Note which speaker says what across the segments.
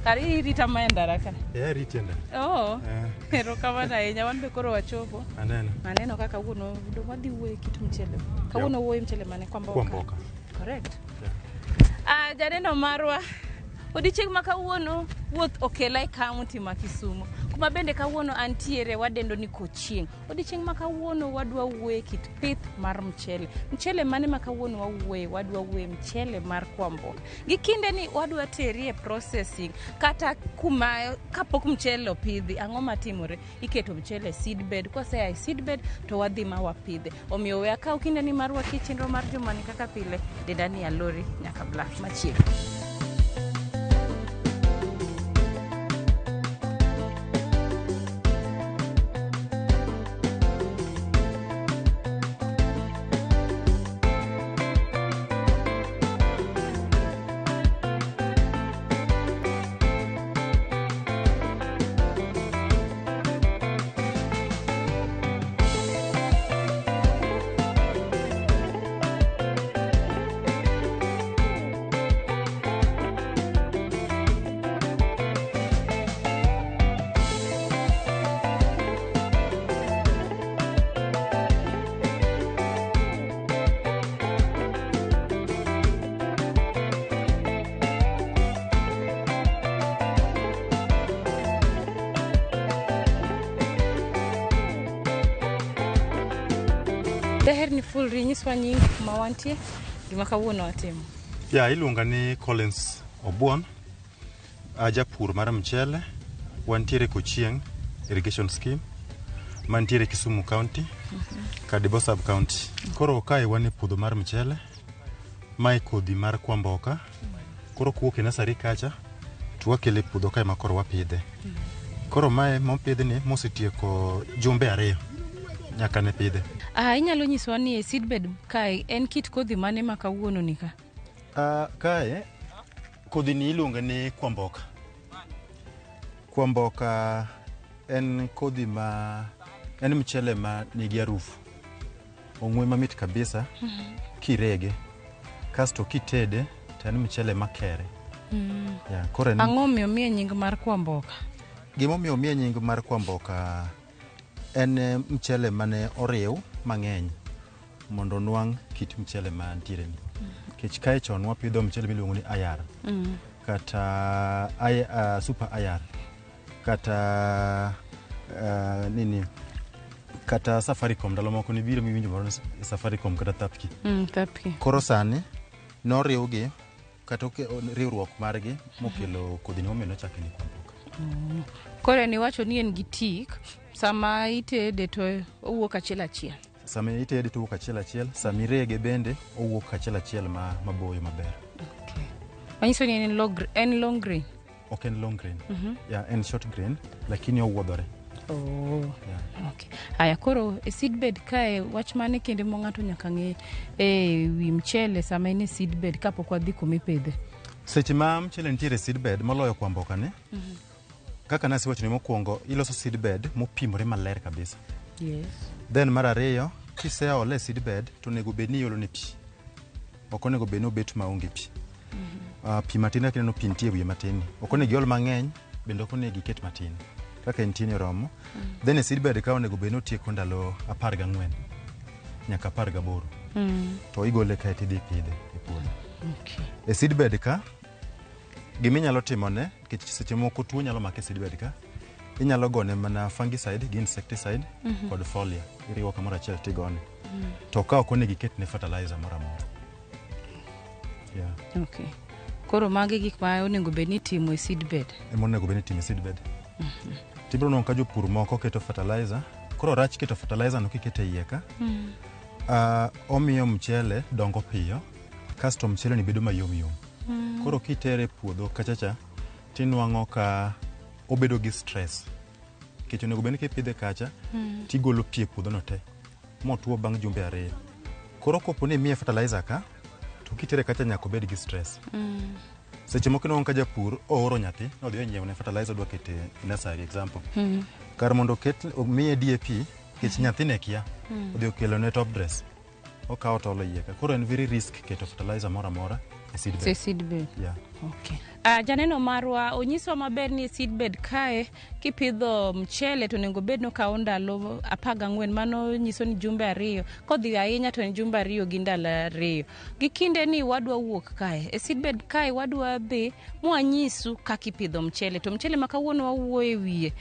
Speaker 1: Kare irita ma e ndara ka.
Speaker 2: Eh, ariti e ndara.
Speaker 1: Oh.
Speaker 2: Eh.
Speaker 1: Erokamano ahinya, wan be koro wachopo.
Speaker 2: Aneno.
Speaker 1: Aneno kaka kawuono wadhi wuoyo e kit mchele. Kawuono wuoyo mchele mane Kwamboka.
Speaker 2: Kwamboka.
Speaker 1: Correct.
Speaker 2: Yeah.
Speaker 1: Ah, janeno marwa odiochieng' ma kawuono wuoth okela e kaunti ma Kisumu kuma bende kawuono antiere wadendo ni Kochieng'. Odiochieng' ma kawuono wadwa wuoye kit pith mar mchele. Mchele mane ma kawuono wawuoye? Wadwa wuoye mchele mar Kwamboka. Gi kinde ni wadwa teri e processing kata kuma kapok mchele opidhi ang'o matimore? Iketo mchele e seedbed, kosea e seedbed to wadhi ma wapidhe. Omiyo we akaw kinde ni mar wakie chenro mar jumani kaka pile, denda ni Alori nyaka Black machiegni. Daher ni fulri nyiswa nying kuma wantie gima kawuono watimo.
Speaker 2: Ya, iluonga ni Collins Obuon, a japur mar mchele, wantiere Kochieng Irrigation Scheme, mantiere Kisumu County, Kadibo Sub County. Koro kae wan e puodho mar mchele, mae kodhi mar Kwamboka. Koro kuwuok e nursery kacha, to wakele e puodho kae ma koro wapidhe. Koro mae mopidhni mosetieko jumbe 2 nyaka ne pidhe.
Speaker 1: Ah, inyalo nyisowa ni e seedbed kae en kit kodhi mane ma kawuono ni ka?
Speaker 2: Kae kodhi ni iluonge ni Kwamboka. Kwamboka en kodhi ma en mchele ma nigi harufu. Ong'we mamit kabisa kirege. Kasto kitede to en mchele makere. Yeah, koro en
Speaker 1: Ang'o omiyo miye nying mar Kwamboka?
Speaker 2: Gimomiyo omiye nying mar Kwamboka en mchele mane oriw mang'eny mondo onwang' kit mchele mantiere ni. Nikech kae chon wapidho mchele miluongo ni ayar kata super ayar kata nini kata Safaricom ndalo moko nibiro miwinjo moro ni Safaricom kata Thapki.
Speaker 1: Thapki.
Speaker 2: Koro sani noriwgi kata riwruok margi mokelo kodhi ni momiyo nochake ni Kwamboka.
Speaker 1: Koro en iwacho ni en gi tik sama itede to owuok achiel achiel.
Speaker 2: Sama itede to owuok achiel achiel, sama irege bende owuok achiel achiel ma maboyo maber.
Speaker 1: Okay. Manyiso ni en long grain.
Speaker 2: Ok en long grain. Yeah, en short grain lakini owuodhore.
Speaker 1: Oh.
Speaker 2: Yeah.
Speaker 1: Okay. Aya koro e seedbed kae wach mane kende ma ng'ato nyaka ng'e e wi mchele sama en e seedbed kapok wadhi kuma ipidhe?
Speaker 2: Seche ma mchele nitiere e seedbed moloyo Kwamboka ni, kaka nasewacho ni mokwongo iloso seedbed mopimore maler kabisa.
Speaker 1: Yes.
Speaker 2: Then mar ariyo, kiseole e seedbed to onego bed ni iolo ne pi. Ok onego bed ni obet maonge pi. Pi matin kaka ineno pi nitie e wiye matin ni. Ok onego iol mang'eny, bende ok onego iket matin. Kaka entie ni oromo. Then e seedbed ka onego bed ni otieko ndalo 14 nyaka 18. To igole kae tidhi ipidhe e puodho.
Speaker 1: Okay.
Speaker 2: E seedbed ka, giminyalo timone, nikech seche moko tuo nyalo make e seedbed ka, inyalo gone mana fungicide gi insecticide kod foliar. Iriwo kamoro achiel tigone. To ka ok onego iketne fertilizer moro amora. Yeah.
Speaker 1: Okay. Koro magi gik ma onego bed ni itimo e seedbed.
Speaker 2: Ema onego bed ni itimo e seedbed. Tibiro nwang'o ka jopur moko keto fertilizer. Koro rach keto fertilizer no kiketo e iye ka. Omiyo mchele dongo piyo, kasto mchele ni bedo mayom yom. Koro kitere e puodho kachacha, tinwang'o ka obedo gi stress. Nikech onego bed ni kipidhe kacha, tigolo pi e puodho no te, motuo bang' jumbe 2. Koro kopo ni imiye fertilizer ka, to kitere kacha nyaka obed gi stress. Seche moko inwang'o ka japur ooro nyathi, nodhi onyiewne fertilizer odwa kete e nursery example. Kar mondo oket omiye DAP, nikech nyathine kia, odhi okelone top dress. Okawo to olo iye ka. Koro en very risk keto fertilizer moro amora e seedbed.
Speaker 1: Se seedbed.
Speaker 2: Yeah.
Speaker 1: Okay. Janeno marwa onyiswa maber ni seedbed kae kipidho mchele to onego bed nokawo ndalo 14, mano nyiso ni jumbe 2, kodhi ahinya to en jumbe 2 gi ndalo 2. Gi kinde ni wadwa wuok kae e seedbed kae, wadwa dhi mwanyisu kaka ipidho mchele, to mchele ma kawuono wawuoyo e wiye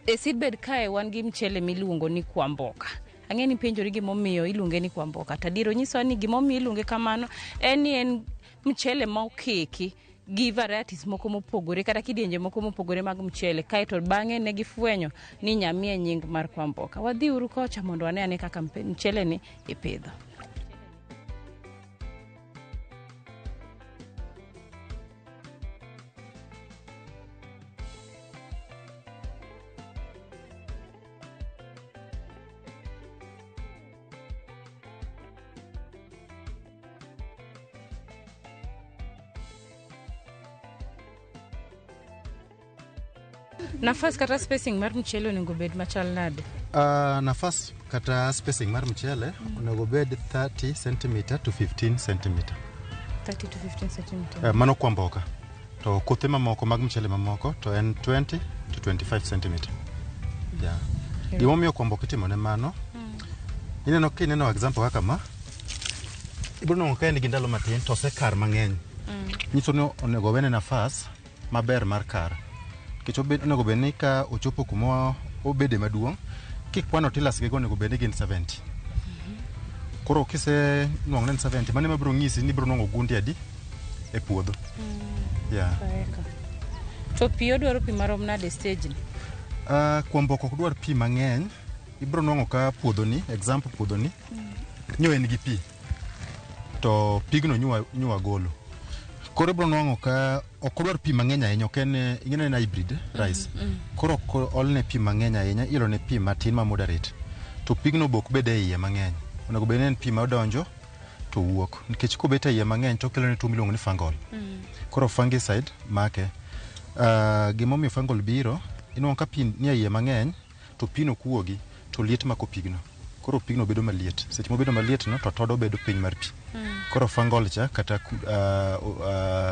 Speaker 1: e seedbed kae wan gi mchele miluongo ni Kwamboka. Ang'e ni penjori gimomiyo iluonge ni Kwamboka. To adier onyisowa ni gimomiyo iluonge kamano en ni en mchele ma okiki gi varieties moko mopogore kata kidienje moko mopogore mag mchele, kaeto bang'e ne gifwenyo ni nyamiye nying mar Kwamboka. Wadhi uru kocha mondo wane ane kaka mchele ni ipidho. Nafas kata spacing mar mchele onego bed machal nade?
Speaker 2: Nafas kata spacing mar mchele onego bed 30 cm to 15 cm.
Speaker 1: 30 to 15 cm.
Speaker 2: Mano Kwamboka. To kothe mamoko mag mchele mamoko to en 20 to 25 cm. Yeah. Gimomiyo Kwamboka itimo ne mano, ineno kineno example kaka ma, ibiro nwang'o ka en gi ndalo matin to osekar mang'eny. Nyiso ni onego wene nafas maber mar kar. Nikech onego bed ni ka ochopo kuma obede maduong', kikwano tillers gi go onego bed ni gin 70. Koro kise nwang'o ni en 70, mano ema biro nyisi ni ibiro nwang'o gunde adi e puodho. Yeah.
Speaker 1: To pi odwaro pi marom nade e stage ni?
Speaker 2: Kwamboka ok dwar pi mang'eny. Ibiro nwang'o ka puodho ni, example puodho ni, nyo en gi pi. To pigno nywa golo. Koro ibiro nwang'o ka ok odwar pi mang'eny ahinya, ok en ing'e en hybrid rice. Koro ok olne pi mang'eny ahinya, iolone pi matin ma moderate. To pigno be ok bed e iye mang'eny. Onego bed ni en pi madonjo to wuok. Nikech kobet e iye mang'eny to okelone tuo miluongo ni fungal. Koro fungicide make. Gimomiyo fungal biro, inwang'o ka pi nie iye mang'eny, to pino ok wuogi, to liet mako pigno. Koro pigno bedo maliet. Seche mobedo maliet no, to todo bedo piny mar pi. Koro fungal cha kata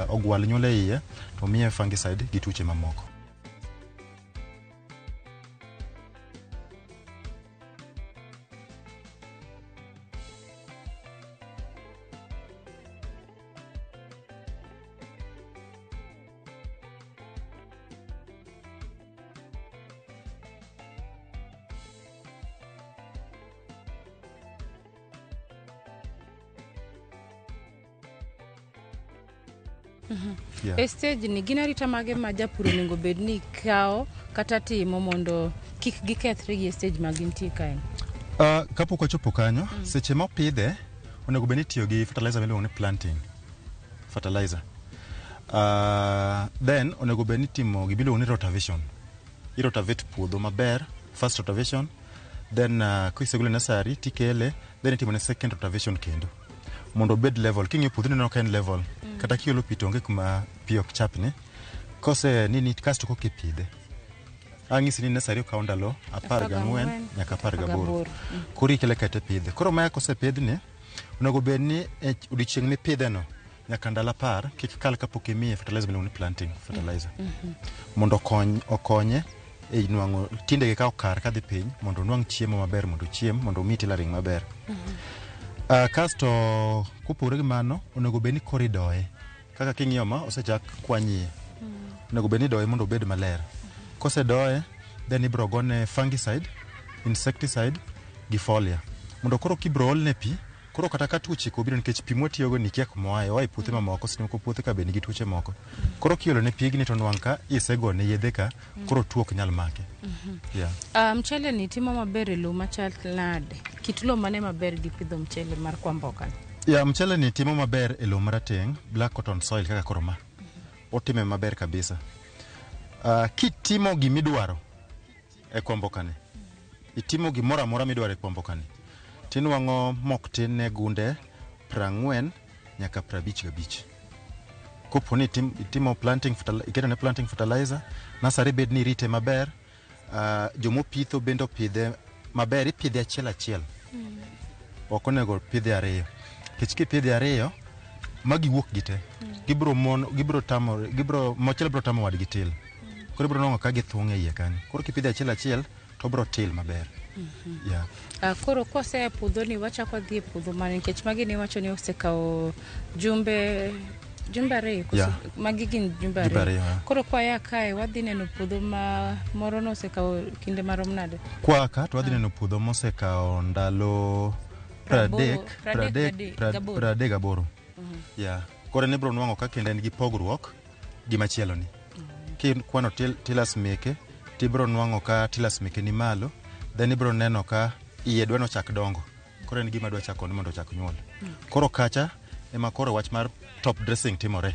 Speaker 2: ogwal nyuol e iye, to miye fungicide gi tuoche mamoko. Yeah.
Speaker 1: E stage ni gin arita mage ma japur onego bed ni kawo kata timo mondo kik gikethre gi e stage ma gintie kae?
Speaker 2: Kapok wachopo kanyo, seche ma opidhe, onego bed ni itiyo gi fertilizer miluongo ni planting fertilizer. Then onego bed ni itimo gima iluongo ni rotavation. I-rotavate puodho maber, first rotavation, then kisegole nursery tikele, then itimo ne second rotavation kendo. Mondo obed level. King'iyo puodho ineno ka en level. Kata kiolo pi to onge kuma pi ok chapni. Kose nini kasto koka ipidhe. Ang'isi ni nursery okawo ndalo 14 nyaka 18. Koro ikele kae ipidhe. Koro mae kosepidhni, onego bed ni e odiochieng' mipidhe no, nyaka ndalo 10 kik kal kapok imiye fertilizer miluongo ni planting fertilizer. Mondo okonye e nwang'o tiendege ka okar kadhi piny mondo onwang' chiemo maber, mondo ochiem, mondo omi tillering maber. Kasto kopogore gi mano, onego bed ni koro idoye. Kaka king'iyo ma osechak kwany iye. Onego bed ni idoye mondo obed maler. Kosedoye, then ibiro gone fungicide, insecticide gi foliar. Mondo koro kibiro olne pi, koro kata ka tuoche obiro nikech pi mwatiyogo ni kia kuma oaye, oa e puothe mamoko, seche moko puothe ka be nigi tuoche moko. Koro kiolone pigni to nwang' ka isegone yedhe ka, koro tuo ok nyal make. Yeah.
Speaker 1: Mchele ni timo maber e lowo machal nade? Kit lowo mane maber gi pidho mchele mar Kwamboka ni?
Speaker 2: Yeah, mchele ni timo maber e lowo marateng', black cotton soil kaka koro ma. Otime maber kabisa. Kitimo gimidwaro e Kwamboka ni, itimo gimoro amora midwaro e Kwamboka ni, tinwang'o mok tin ne gunde 40 nyaka 55. Kopo ni itimo planting iketo ne planting fertilizer, nursery bed ni irite maber, jomopitho bende opidhe maber, ipidhe achiel achiel. Ok onego pidhe ariyo. Nikech kipidhe ariyo, Ma giwuok gite, gibiro mon, gibiro tamo, gibiro mochielo biro tamo wadgi til. Koro ibiro nwang'o ka githung' e iye kanyo. Koro kipidho achiel achiel to obiro til maber. Yeah.
Speaker 1: Koro kwasea e puodho ni wachako wadhi e puodho mane nikech magi niwacho ni osekawo jumbe jumbe ariyo koso?
Speaker 2: Yeah.
Speaker 1: Magi gin jumbe
Speaker 2: Jumbe
Speaker 1: ariyo.
Speaker 2: ariyo, yeah.
Speaker 1: Koro kwaya kae wadhi neno puodho ma moro nosekawo kinde marom nade?
Speaker 2: Kwa ka to wadhi neno puodho mosekawo ndalo
Speaker 1: Praboro-
Speaker 2: pradek,
Speaker 1: pradek
Speaker 2: pradek,
Speaker 1: gadi- gaboro.
Speaker 2: 38. Yeah. Koro en ibiro nwang'o ka kendo en gi pogruok gi machielo ni. Kikwano tillers meke, tibiro nwang'o ka tillers meke ni malo, then ibiro neno ka iye dwa nochak dongo. Koro en gima dwa chako ni mondo ochak nyuol. Koro kacha ema koro wach mar top dressing timore.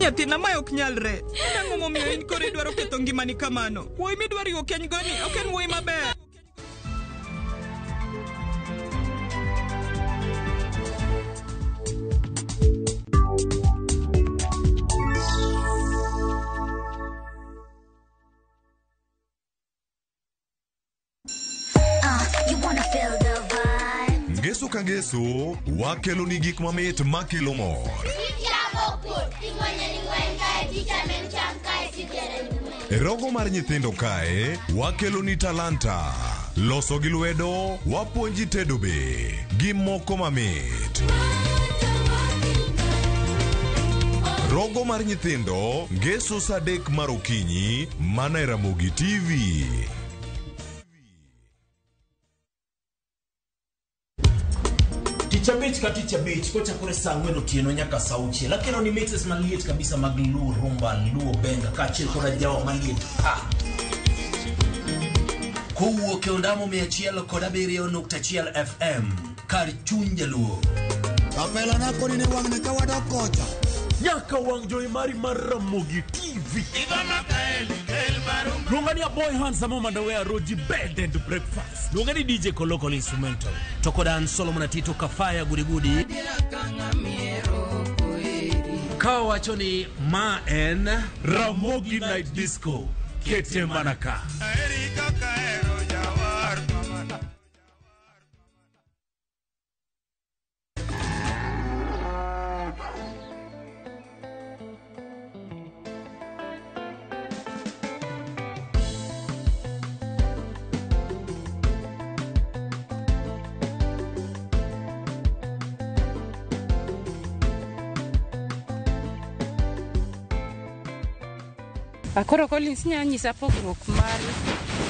Speaker 3: Nyathina, mae ok nyalre. Ang'o momiyo in koro idwaro ketho ngimani kamano? Wuoyi midwa riwo keny goni ok en wuoyi maber.
Speaker 4: You wanna feel the vibe.
Speaker 5: Ngeso ka ngeso wakelo ni gik mamit makelo mor. E rogo mar nyithindo kae wakelo ni talanta loso gi lwedo wapuonji tedo be gi moko mamit. Rogo mar nyithindo ngeso saa 3 mar okinyi mana e Ramogi TV.
Speaker 6: Tich abich ka tich abich kochakore saa 4 otieno nyaka saa 6 akelo ni mixes maliet kabisa mag Luo rumba, Luo benga kaachiel koda jawa maliet pa kowuok e ondamo 107.1 FM kar chuny jaluo.
Speaker 7: Kapela na koni ni wang'ni ka wadok kocha.
Speaker 8: Nyaka wang' jowi mari mar Ramogi TV. Luonga ni Aboy Handsome Mandowe Roji Bed and Breakfast. Luonga ni DJ Koloko Instrumental.
Speaker 6: To koda an Solomon Atito Kafaya Gudigudi ka wacho ni ma en
Speaker 8: Ramogi Night Disco. Kete mana ka.
Speaker 1: Koro Collins inya nyisa pogruok mar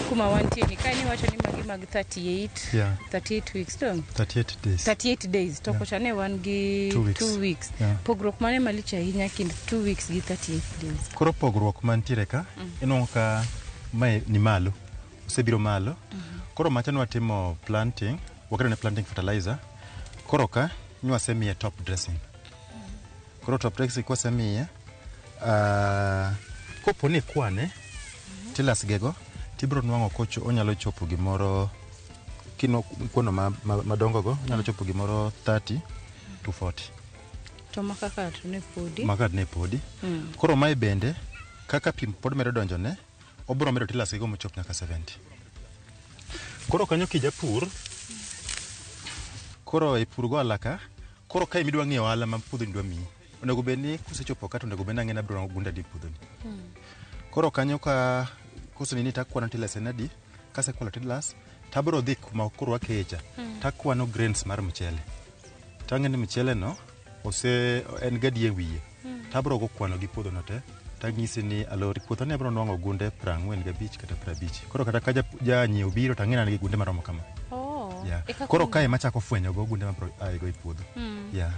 Speaker 1: kuma wantie ni kae niwacho ni magi mag 38
Speaker 2: Yeah.
Speaker 1: 38 weeks dong
Speaker 2: 38 days.
Speaker 1: 38 days to kocha ne wan gi
Speaker 2: 2 weeks.
Speaker 1: 2 weeks.
Speaker 2: Yeah.
Speaker 1: Pogruok mane malich ahinya kind 2 weeks gi 38 days?
Speaker 2: Koro pogruok mantiere ka, inwang'o ka mae ni malo, osebiro malo. Koro macha nwatimo planting, waketo ne planting fertilizer. Koro ka nwasemiye top dressing. Koro top dressing kwasemiye, kopo ni ikwane, tillers gego, tibiro nwang'o kocho onyalo chopo gimoro kino kwano madongo go, onyalo chopo gimoro 30 to 40.
Speaker 1: To maka ka to ne podi.
Speaker 2: Maka ne podi. Koro mae bende kaka pi pod medo donjone, obiro medo tillers go mochop nyaka 70. Koro kanyo kijapur, koro e pur go ohala ka, koro kae midwa ng'iyo ohala ma puodho ni dwa miyi. Onego bed ni kosechopo ka to onego bed ni ang'e ni abiro nwang'o gunde adi e puodho ni. Koro kanyo ka koseneni takwano tillers en adi, kasekwano tillers, tabiro dhi kuma koro wakeye cha, takwano grains mar mchele. Tang'e ni mchele no ose en gadi e wiye. Tabiro go kwano gi puodho no te, tanyisi ni alori puodho ni abiro nwang'o gunde 45 kata 50. Koro kata ka janyiewo biro tang'e ni an gi gunde maromo kama.
Speaker 1: Oh.
Speaker 2: Yeah.
Speaker 1: Eka
Speaker 2: Koro kae machako fwenyo go gunde mabiro ae go e puodho. Yeah.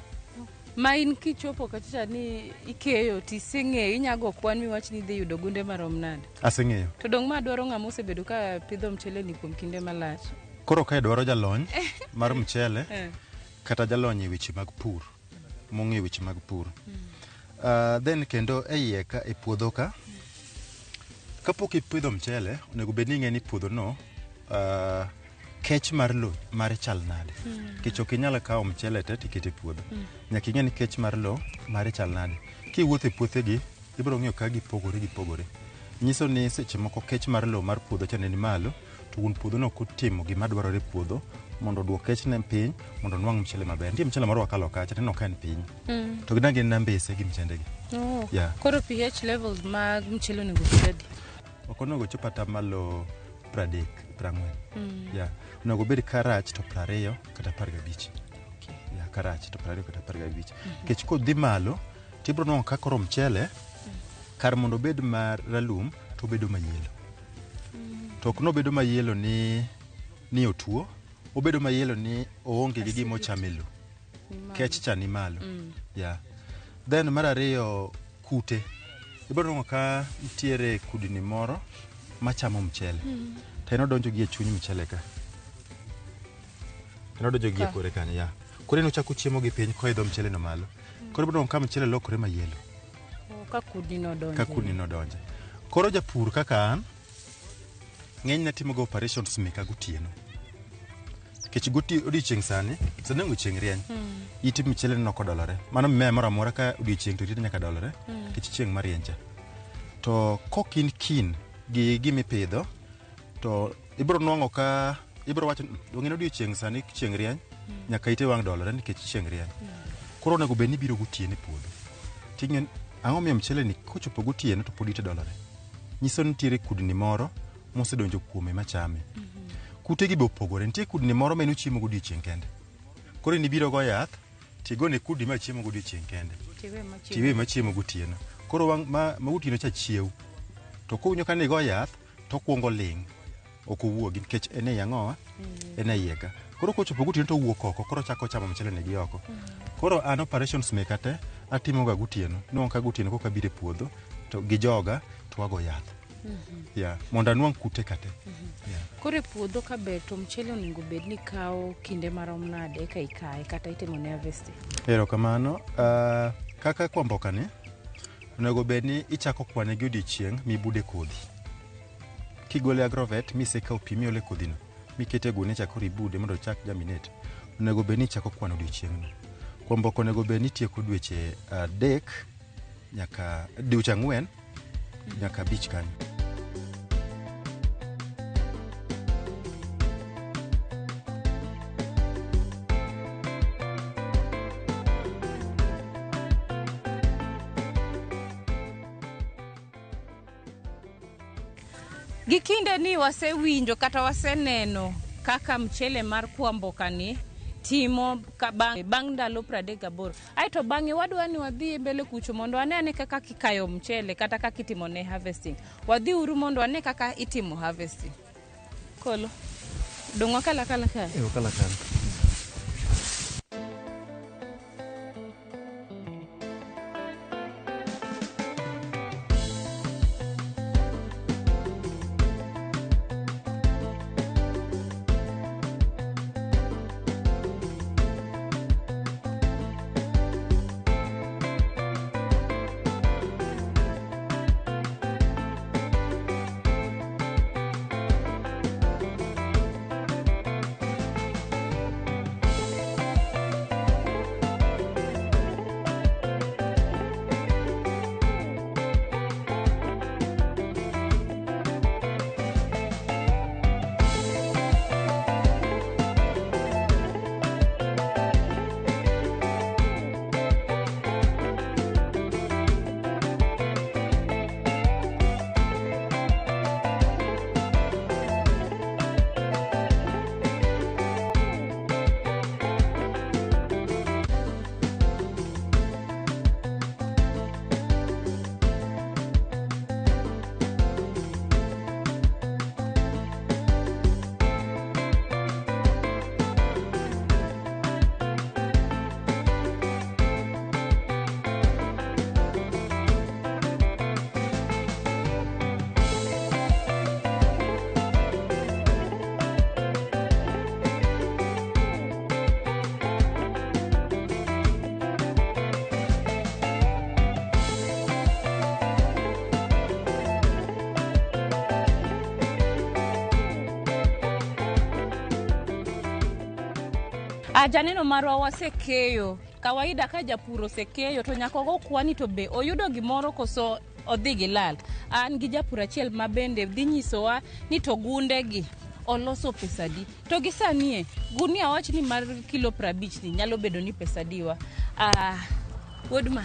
Speaker 1: Ma in kichopo kachacha ni ikeyo tiseng'eyo inyago kwan miwach ni idhi yudo gunde marom nade.
Speaker 2: Aseng'eyo.
Speaker 1: To dong' ma dwaro ng'ama osebedo ka pidho mchele ni kuom kinde malach.
Speaker 2: Koro kae dwaro jalony mar mchele kata jalony e weche mag pur, mong'eyo weche mag pur. Then kendo e iye ka e puodho ka kapok ipidho mchele onego bed ni ing'e ni puodho no kech mar lo mare chal nade. Nikech ok inyal kawo mchele te tikete e puodho. Nyaka ing'e ni kech mar lo mare chal nade. Kiwuotho e puothegi ibiro ng'iyo ka gipogore gipogore. Nyiso ni seche moko kech mar lo mar puodho cha ne ni malo to wuon puodho no ok otimo gima dwarore e puodho mondo oduok kechne piny mondo onwang' mchele maber. Nitie mchele moro wakalo kacha tineno ka en piny. To gin gin nambese gi mchendegi.
Speaker 1: Oh.
Speaker 2: Yeah.
Speaker 1: Koro pH levels mag mchele onego obed adi?
Speaker 2: Ok onego ochop atamalo 30, 40. Yeah. Onego obed karach to 20 kata 15. Yeah, karach to 20 kata 15. Nikech kodhi malo tibiro nwang'o ka koro mchele kar mondo obed ma ralum to obedo mayelo. To ok nobedo mayelo ni otuo, obedo mayelo ni oonge gi gima ochamo e lo. Kech cha ni malo. Yeah. Then mar ariyo kute. Ibiro nwang'o ka nitiere kudni moro machamo mchele. To en odonjo gi e chuny mchele ka. En odonjo gi e kore kanyo, yeah. Koro en ochako chiemo gi piny koidho mchele no malo. Koro ibiro nwang'o ka mchele lokore mayelo
Speaker 1: Oh, ka kudni nodonjo.
Speaker 2: ka kudni nodonje. Koro japur kaka an, ng'enyne timoga operations meka gotieno. Nikech odiochieng' sani, sani onge chieng' rieny. It mchele neno kodolore. Mano mimea moro amora ka odiochieng' to ite nyaka dolore nikech chieng' marieny cha. To kok in keen gi gimipidho, to ibiro nwang'o ka ibiro wacho ni dong' en odiochieng' sani chieng' rieny, nyaka ite wang' dolore nikech chieng' rieny. Koro onego bed ni ibiro gotieno e puodho. Ting'e ni ang'o miyo mchele ni kochopo gotieno to pod ite dolore. Nyiso ni nitiere kudni moro mosedonjo kuome machame. Kute gi be opogore. Nitie kudni moro ma en ochiemo godiochieng' kende. Koro in ibiro go yath tigone kudni ma chiemo godiochieng' kende. Tiwe machiemo gotieno. Koro wang' ma gotieno cha chiew. To kowinjo ka nigo yath to okuongo ling'. Ok owuogi nikech en ei ang'owa? En e iye ka. Koro kochopo gotieno to owuok oko, koro ochako chamo mchele ni gi oko. Koro an operations meka te atimoga gotieno. Nwang'o ka gotieno koka abiro e puodho to gi joga to wago yath. Yeah, mondo anwang' kute ka te. Yeah.
Speaker 1: Koro e puodho ka ber to mchele onego bed ni kawo kinde marom nade eka ikaye kata itimo ne harvesting?
Speaker 2: Erokamano. Kaka kwamboka ni, onego bed ni ichako kwane gi odiochieng' mibude kodhi. Kigole agrovet misekawo pi miole kodhino, mikete e gunia cha koro ibude mondo ochak germinate, onego bed ni ichako kwano odiochieng'no. Kwamboka onego bed ni itieko dweche 3 nyaka dweche 4 nyaka 5 kanyo.
Speaker 1: Gi kinde ni wasewinjo kata waseneno kaka mchele mar kwamboka ni timo ka bang' ndalo 38. Aeto bang'e wadwa ni wadhi mbele kucho mondo wane ane kaka kikayo mchele kata kaka itimo ne harvesting. Wadhi uru mondo wane kaka itimo harvesting. Kolo. Dong' wakala kala kae.
Speaker 2: E, wakala kala.
Speaker 1: Janeno marwa wasekeyo. Kawaida ka japur osekeyo to nyaka ogo kwani to be oyudo gimoro koso odhi gi lal. An gi japur achiel ma bende dhi nyisowa ni to gundegi oloso pesadi. To gi sani e, gunia wach ni mar kilo 50 ni nyalo bedo ni pesadiwa. Wuod ma.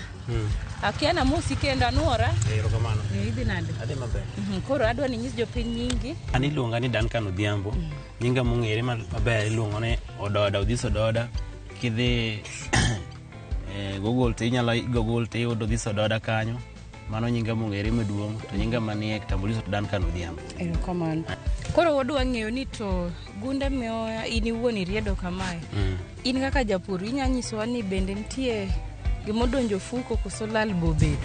Speaker 1: Akia namosi kendo anuora.
Speaker 9: Erokamano.
Speaker 1: Idhi nade?
Speaker 9: Adhi maber.
Speaker 1: Koro adwa ni inyis jopiny nyingi.
Speaker 9: An iluonga ni Duncan Odhiambo. Nyinga mong'ere maber iluongo ni Ododa, Odhis Ododa. Kidhi Google to inyalo Google to iyudo Odhis Ododa kanyo. Mano nyinga mong'ere maduong' to nyinga manie kitambulisho to Duncan Odhiambo.
Speaker 1: Erokamano. Koro wadwa ng'eyo ni to gunde ma in iwuon iriedo kamae. In kaka japur inya nyisowa ni bende nitie gimodonjo ofuko koso lal bobedo.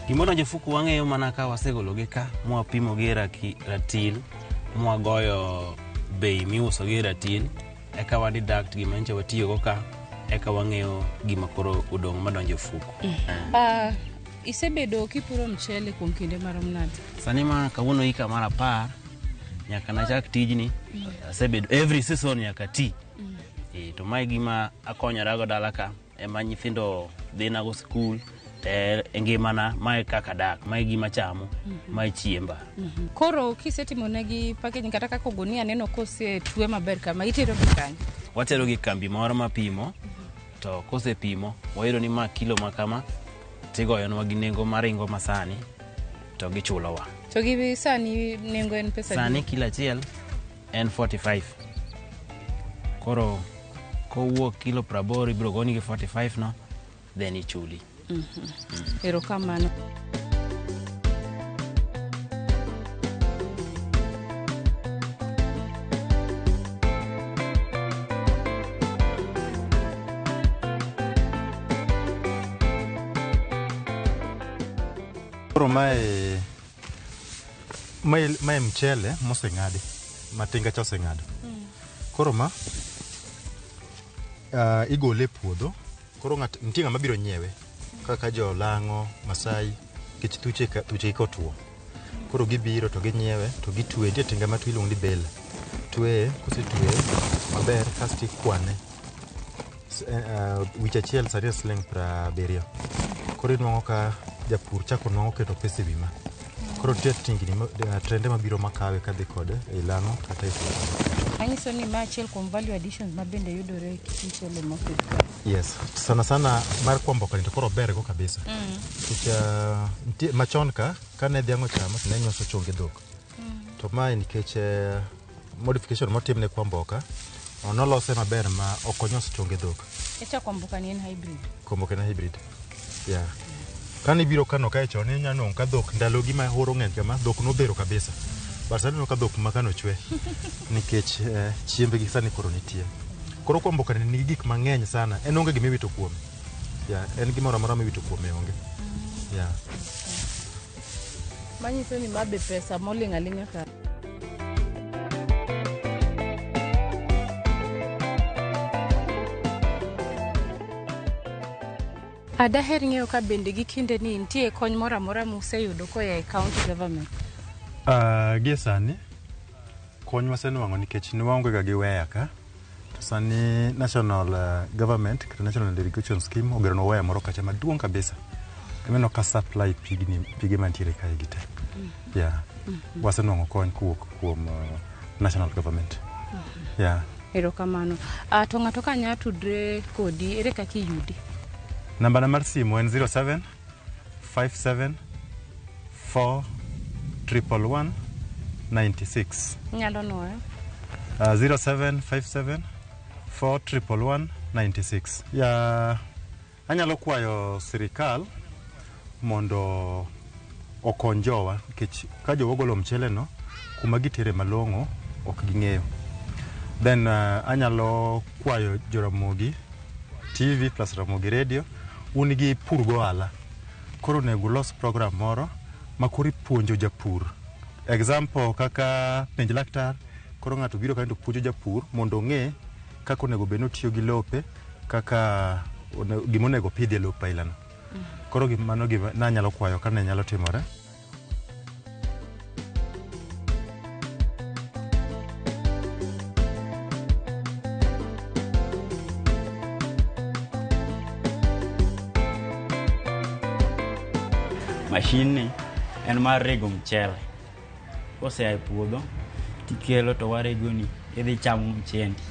Speaker 9: Gimodonjo ofuko wang'eyo mana ka wasegologi ka mwapimogi e ratil mwagoyo bei miusogi e ratil eka wa deduct gima nyocha watiyogo ka eka wang'eyo gima koro odong' madonjo e ofuko.
Speaker 1: Isebedo kipuro mchele kuom kinde marom nade?
Speaker 9: Sani ma kawuono hika mar 10 nyaka nachak tijni asebedo every season nyaka ti. To mae gima akonyorago dala ka ema nyithindo dhinago skul te e ngimana mae kaka dak mae gima chamo mae chiemba.
Speaker 1: Koro kisetimo negi packaging kata kaka ogunia neno kosetwe maber kama itero gi kanye?
Speaker 9: Watero gi kambi moro mapimo to kosepimo wayudo ni ma kilo ma kama tigoyonwa gi nengo maringo masani to gichulowa.
Speaker 1: To gi sani nengo en pesa adi?
Speaker 9: Sani kilo achiel en 45. Koro kowuok kilo 80 ibiro goni gi 45 no then ichuli.
Speaker 1: Erokamano.
Speaker 2: Koro mae mchele moseng'adi ma tinga cha oseng'ado. Koro ma igole e puodho. Koro ng'at nitie ng'ama biro nyiewe kaka jolang'o, Masai, nikech thuche kotuo. Koro gibiro to ginyiewe to gitweye. Nitie tinga ma iluongo ni bale. Tweye, kosetweye maber kasto ikwane. Wich achiel sani en siling 70. Koro inwang'o ka japur chako nwang'o keto pesa e wi ma. Koro nitie tingni trende mabiro makawe kadhi kode ei lang'o kata e puodho.
Speaker 1: Manyiso ni ma achiel kuom value additions ma bende yudore e kit mchele mopidh ka.
Speaker 2: Yes, sana sana mar Kwamboka ni to koro ober go kabisa. Nikech machon ka kane dhiang' ochamo to ne nyoso chonge dhok. To mae nikech modification motimne Kwamboka, nolose maber ma ok onyos chonge dhok.
Speaker 1: Echa Kwamboka ni en hybrid.
Speaker 2: Kwamboka en hybrid. Yeah. Kane ibiro kano kae chon inyalo nwang'o ka dhok ndalogi ma horo ng'eny kama dhok nodhero kabisa. But sani ineno ka dhok ma kano chwe nikech chiembgi sani koro nitie. Koro Kwamboka ni nigi gik mang'eny sana. En onge gima iwito kuome. Yeah, en gimoro amora miwito kuome onge. Yeah.
Speaker 1: Manyiso ni ma be pesa moling' aling'a ka. Adaher ng'eyo ka bende gi kinde ni nitie kony moro amora museyudo koa e county government.
Speaker 2: Gie sani kony wasenwang'o nikech ne waonge ga gi weya ka. To sani national government kata national irrigation scheme ogeronwa weya moro kacha maduong' kabisa. Ineno ka supply pige mantiere kae gi te. Yeah. Wasenwang'o kony kowuok kuom national government. Yeah.
Speaker 1: Erokamano. To ng'ato ka nya tudre kodi, ere kaka iyudi?
Speaker 2: Nambana mar simu en 07 57 4 111 96.
Speaker 1: Inyalo nuoyo?
Speaker 2: 07 57 4 111 96. Ya, anyalo kwayo sirikal mondo okony jowa nikech ka jowa ogolo mchele no kuma gitere malong'o ok ging'eyo. Then anyalo kwayo Joramogi TV plus Ramogi Radio, un gi pur gohala. Koro onego ulos program moro ma koro ipuonjo japur. Example kaka penj laktar, koro ng'ato biro kanyo to puonjo japur mondo ong'e kaka onego bed ni otiyo gi lope, kaka gima onego opidhi e lop aila no. Koro mano gima nanyalo kwayo ka ne nyalo timore.
Speaker 10: Mashin ni en mar rego mchele. Kosea e puodho tikelo to waregoni idhi chamo mchendi.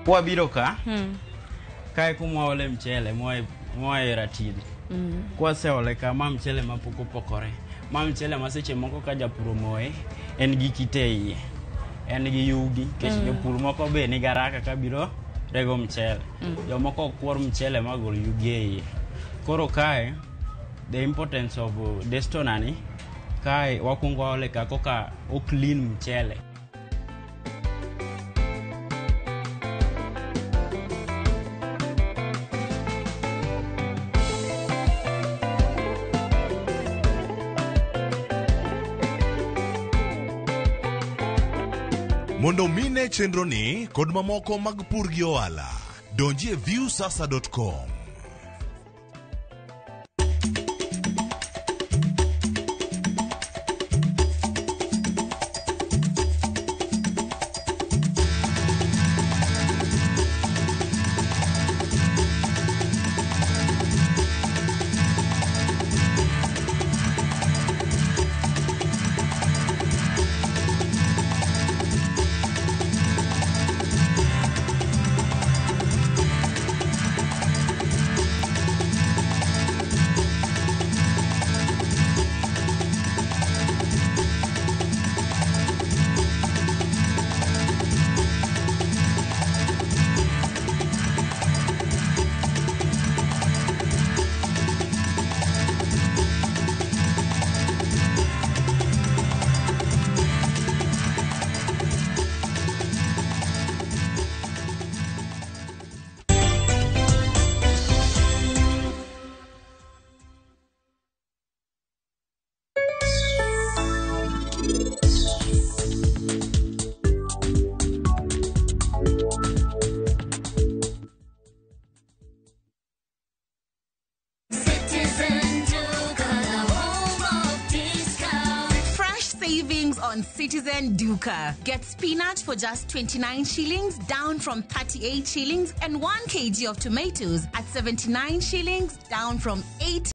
Speaker 10: Kwabiro ka, kae kuma waole mchele moa e ratil. Kwaseole ka, ma mchele mapok opokore. Ma mchele ma seche moko ka japur omoye, en gi kite e iye. En gi yugi, nikech jopur moko be nigi haraka kabiro rego mchele. Jomoko ok kuor mchele magol yugi e iye. Koro kae, the importance of destona ni, kae wakwongo waole ka koka o clean mchele.
Speaker 5: Mondo mine chenro ni kod mamoko mag pur gi ohala, donji e viewsasa.com.
Speaker 4: Citizen Duka, the home of discount.
Speaker 11: Fresh savings on Citizen Duka. Get spinach for just 29 shillings, down from 38 shillings, and 1 kg of tomatoes at 79 shillings, down from 80.